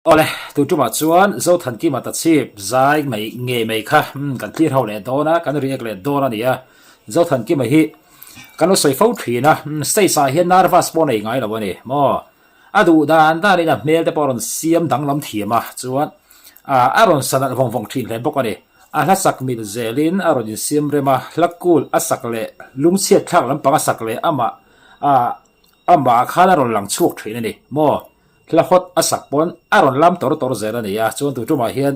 Awle, tu tumah chuan Zothankima tachhip zai mai ngei mai kha kan thlir ho leh dawn a, kan react leh dawn a ni a. Zothankima hi kan lo sawi fo thin a, stage ah hian nervous pawh a nei ngai lo a ni maw? A duh dan danin a hmel te pawh a rawn siam danglam thiam a, chuan a rawn sa nalh vawng vawng thin hle bawk a ni. A hla sak mil zelin a rawn insiam rem a, hla kul a sak leh lungchhiat thlak lampang a sak leh amah amah khan a rawn lang chhuak thin a ni maw? Hla hawt a sak pawn a rawn lam tawr tawr zel a ni a, chuan tu tumah hian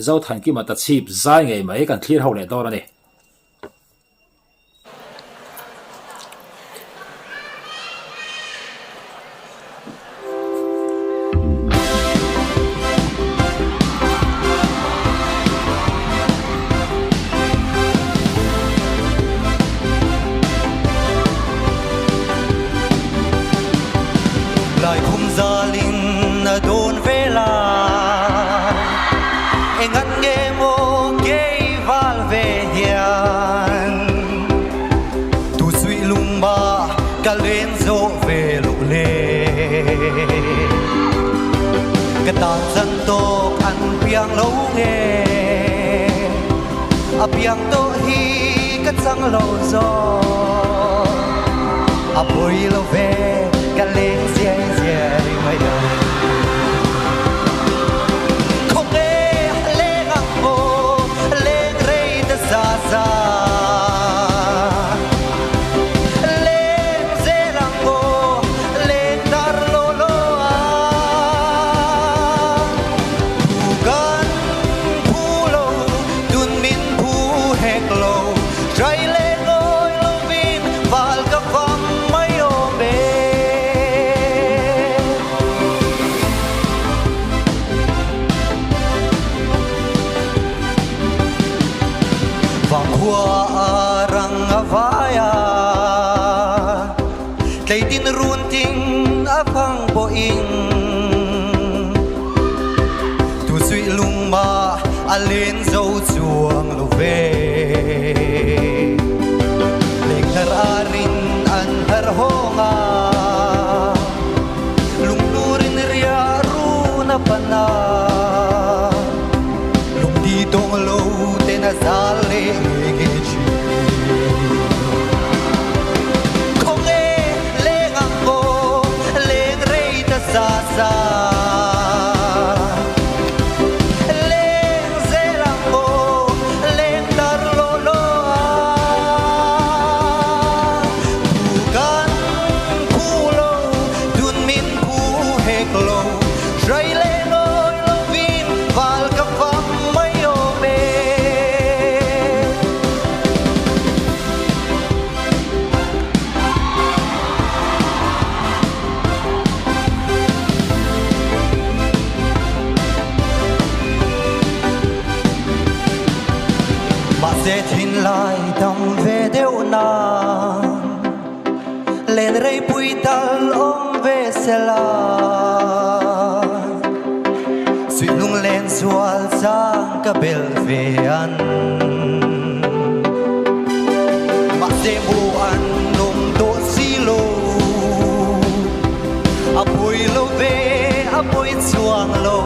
Zothankima tachhip zai ngei mai kan thlir ho leh dawn a ni. Laikhum zalin a dawn vel a, engat nge maw kei val ve hian tu suih lungma ka len zawh ve loh le. Ka tan zan tawk an piang lo nge, a piang tawh hi ka chang lo zawk. A pawi lo ve ka leng ziai ziai mai ang. Khawnge leng ang maw leng rei ta za za. Leng zel ang maw leng dar law law a. Thu kan phu lo tun min phu hek lo. Trai leh ngawi lovin val ka fam mai awm e. Vangkhua a rang a vai a, tleitin run ting a fang pawhin tu suih lungma a len zo chuang lo ve. Lengthar arin an thar hawng a, lungnurin riah run a pan a, lungdi tawng lo ten a zal leh nge nge thin. Khawnge leng ang maw, leng rei ta za za. Leng zel ang maw, leng tar law law a. Thu kan phu lo, tun min phu hek lo, hrai leh ngawi lovin val ka fam mai awm e. Mahse thinlai dam ve deuh nan len rei pui tal awm ve sela Suih lunglen sual chang ka bel ve an Mahse mu an awm tawh si lo A pawi lo ve a pawi chuang lo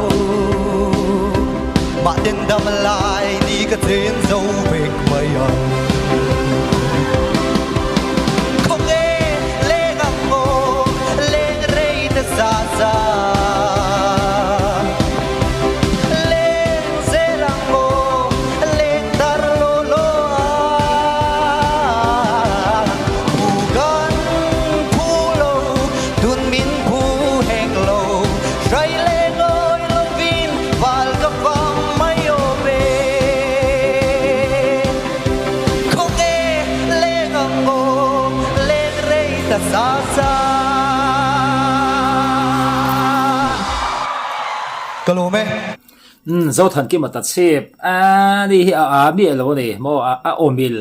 Mah ten dam lai ni ka chen zo vek mai ang Khawnge leng ang maw leng rei ta za za Leng zel ang maw leng tar law law a Phu kan phu lo tun min phu hek lo Hrai leh ngawi lovin val ka fam mai awm e Khawnge leng ang maw leng rei ta sa sa. Ka lawm e. Umm Zothankima tachhip a ni hi a a miah lo a ni maw a a awmil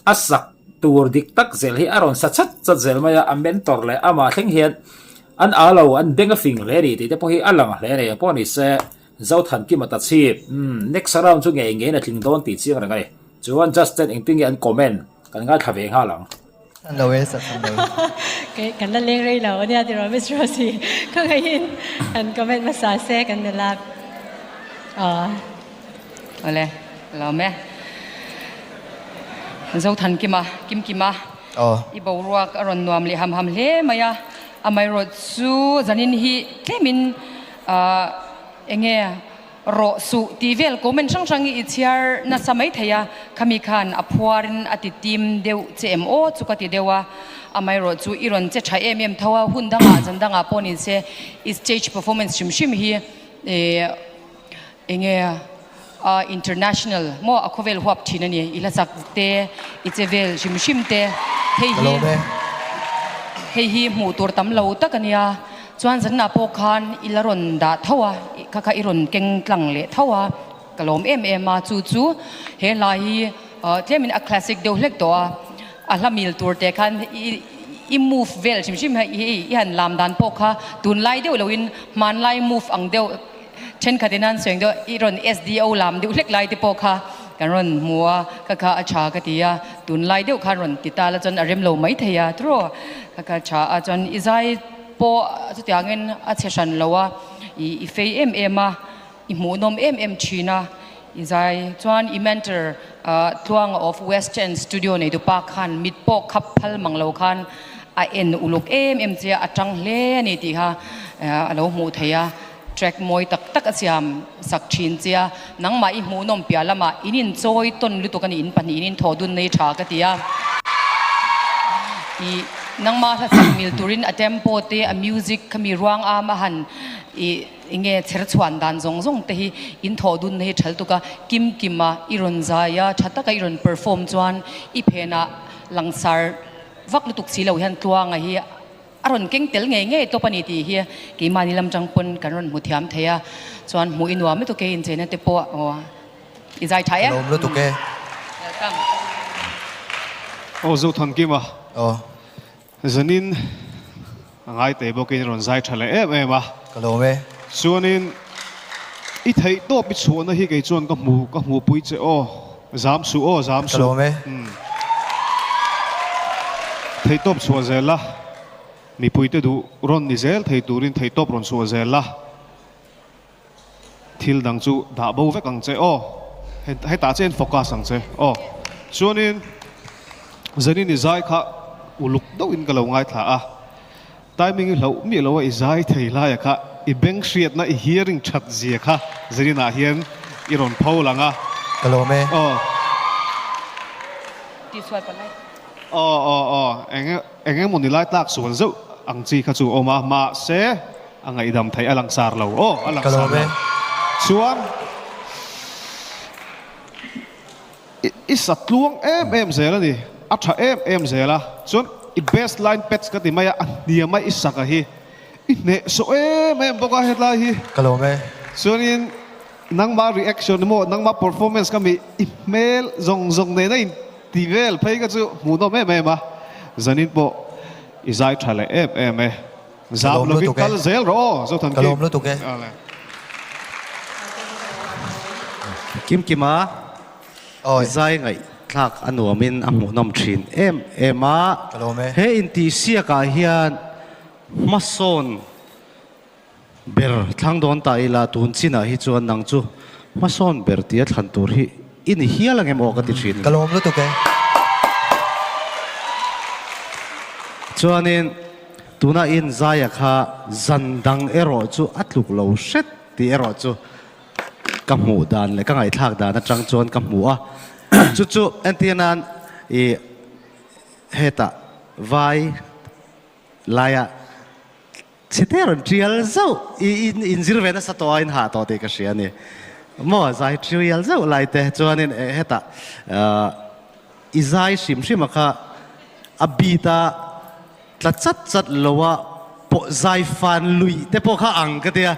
a sak tur dik tak zel hi a rawn sa chat chat zel mai a a mentor leh amah thleng hian an a lo an beng a fing hle a ni tih te pawh hi a lang hle a ni pawh ni se Zothankima tachhip umm next round chu ngei ngeiin a tling dawn tih chiang reng a ni chuan just ten engtin nge an comment kan ngaithla ve nghal ang. San lo e, san lo e. Kan la leng rei lo ania tiraw Miss Rosie. Khawngaihin han comment hmasa se kan nula. Aw. Awle, lawm e. Zothankima, Kimkima, i boruak a rawn nuam leh ham ham hle mai a. Amaherawhchu zanin hi tlemin enge Rawh suh tih vel comment hrang hrang hi i chhiar nasa mai thei a, khami khan a phuarin a ti tim deuh che em aw chu ka ti deuh a, amaherawh chu i rawn che tha em em tho a, hun dangah zan dangah pawh ni se i stage performance hrim hrim hi enge a international maw a khawvel huap thin a ni, i hlasak te i che vel hrim hrim te hei hi hei hi hmuh tur tam lo tak a nia. Chuan zanah pawh khan i la rawn dah tho a, kha kha i rawn keng tlang leh tho a, ka lawm em em a, chu chu he hla hi tlemin a classic deuh hlek tawh a, a hla mil tur te khan i i move vel hrim hrim hi i han lam dan pawh kha tunlai deuh loin hmanlai move ang deuh thenkhatin an sawi ang deuh i rawn SDO lam deuh hlek lai te pawh kha kan rawn hmu a, kha kha a tha ka ti a, tunlai deuh khan rawn ti ta la chuan a rem lo maithei a tiraw, kha kha a tha a chuan i zai Pawh chutiangin a chhe hran lo a, i fei em em a, i hmuhnawm em em thin a, i zai chuan i mentor Tluanga of West End Studio neitu pa khan mit pawh khap phal mang lo khan a en uluk em em che a, a tang hle a ni tih kha a lo hmuh theih a, track mawi tak tak a siam sak thin che a, nangmah i hmuhnawm piah lamah in inchawi tawn lutuk a ni, in pahnihin in thawh dun nei tha ka ti a, i nangmah hla sak mil turin a tempo te a music khami ruang am a han i enge chher chhuan dan zawng zawng te hi in thawh dun na hi thal tuk a, kim kim a i rawn zai a, tha taka i rawn perform chuan i phenah langsar vak lutuk si lo hian tluanga hi A rawn keng tel ngei ngei tawp a ni tih hi keimahni lam tang pawn kan rawn hmu thiam thei a, chuan hmuh i nuam lutuk e incheina te pawh aw i zai tha e. Ka lawm lutuk e. Welcome. Aw Zothankima. Aw. Zanin a ngai teh bawkin i rawn zai tha leh em em a. Ka lawm e. Chuanin i theih tawp i chhuahna hi kei chuan ka hmu ka hmuhpui che aw. Zam suh aw zam suh. Ka lawm e. Theihtawp chhuah zel la, mipuite duh rawn ni zel thei turin theihtawp rawn chhuah zel la, thil dang chu dah bo vek ang che aw, hetah chian focus ang che aw. Chuanin Zanin i zai kha uluk deuhin ka lo ngaithla a, Timing i hlauh miah lo a i zai thei laia kha i beng hriatna i hearing that zia kha Zaninah hian i rawn pho lang a. Ka lawm e. Aw. Tih sual palai. Aw aw aw eng eng emaw ni lai tlak sual zeuh ang chi kha chu a awm a mahse a ngaihdam theih a langsar lo aw a Ka langsar lawm e. lo. Chuan I sa tluang em em zel a ni, a tha em em zel a, chuan i best line pets ka ti mai a, a hniam a i saka hi i hneh sawh em em bawk a hetlai hi. Ka lawm e. Chuanin nangmah reaction emaw nangmah performance ka mi i hmel zawng zawng nena in ti vel phei ka chu hmuhnawm em em a, zanin pawh i zai tha leh em em e. Ka Zam lawm lovin lutuk e. kal zel rawh aw, Zothan Ka Kim. lawm lutuk e. Awle. Kimkima Awi. zai ngaihthlak a nuamin a hmuhnawm thin em em a. Ka lawm e. He intihsiakah hian hmasawn ber thlang dawn ta ila tun chinah hi chuan nang chu hmasawn ber tia thlan tur hi i ni hial ang em aw ka ti thin a ni. Ka lawm lutuk e. Chuanin Tuna in zaia kha zan dang erawh chu a tluk lo hret tih erawh chu ka hmuh dan leh ka ngaihthlak dan atang chuan ka hmu a. Chu chu entir nan i hetah vai laia chhe te rawn tial zauh i inzir ve nasa tawh a in hah tawh tih ka hria a ni. Maw zai tial zauh lai te chuanin hetah i zai hrim hrim a kha a beat a Tla chat chat lo a pawh zai fan luih te pawh kha ang ka tia.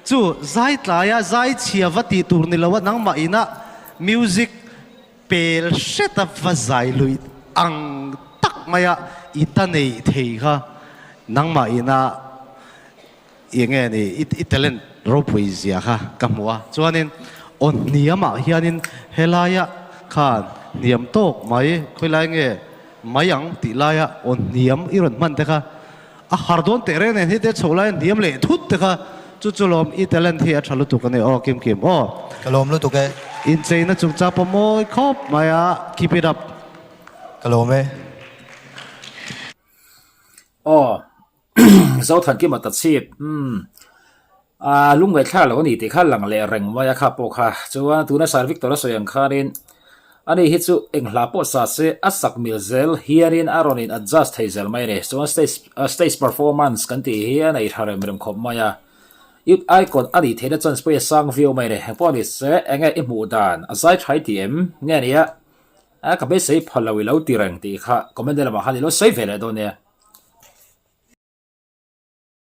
Chu zai tlai a zai chhia va tih tur ni lo a nangmah ina music pel hret a va zai luih ang tak mai a i ta nei thei kha nangmah ina eng nge ni i talent ropui zia kha ka hmu a. Chuanin aw hniamah hianin helaia khan hniam tawk mai khawilai nge. mai ang tih laia aw hniam i rawn hman te kha a har dawn teh reng nen hi te chho laia hniam leh thut te kha chu chu lawm i talent hi a tha lutuk a ni aw Kim Kim aw. Ka lawm lutuk e. Incheina chungchang pawh mawi khawp mai a keep it up. Ka lawm e. Aw Zothankima Tachhip umm a lungngaih thlak lo a ni tih kha lang leh reng mai a kha pawh kha chuan tuna Sir Victor a sawi ang khanin ani hi chu eng hla pawh sa se a sak mil zel hianin a rawn in adjust thei zel mai a ni chuan stage stage performance kan tih hi a nei tha rem rem khawp mai a Youth Icon a nih theihna chance pawh hi a sang viau mai a ni engpawh ni se enge i hmuh dan a zai tha i ti em nge nia a ka beisei phal lo i lo ti reng tih kha comment lamah khan i lo sawi ve leh dawn nia.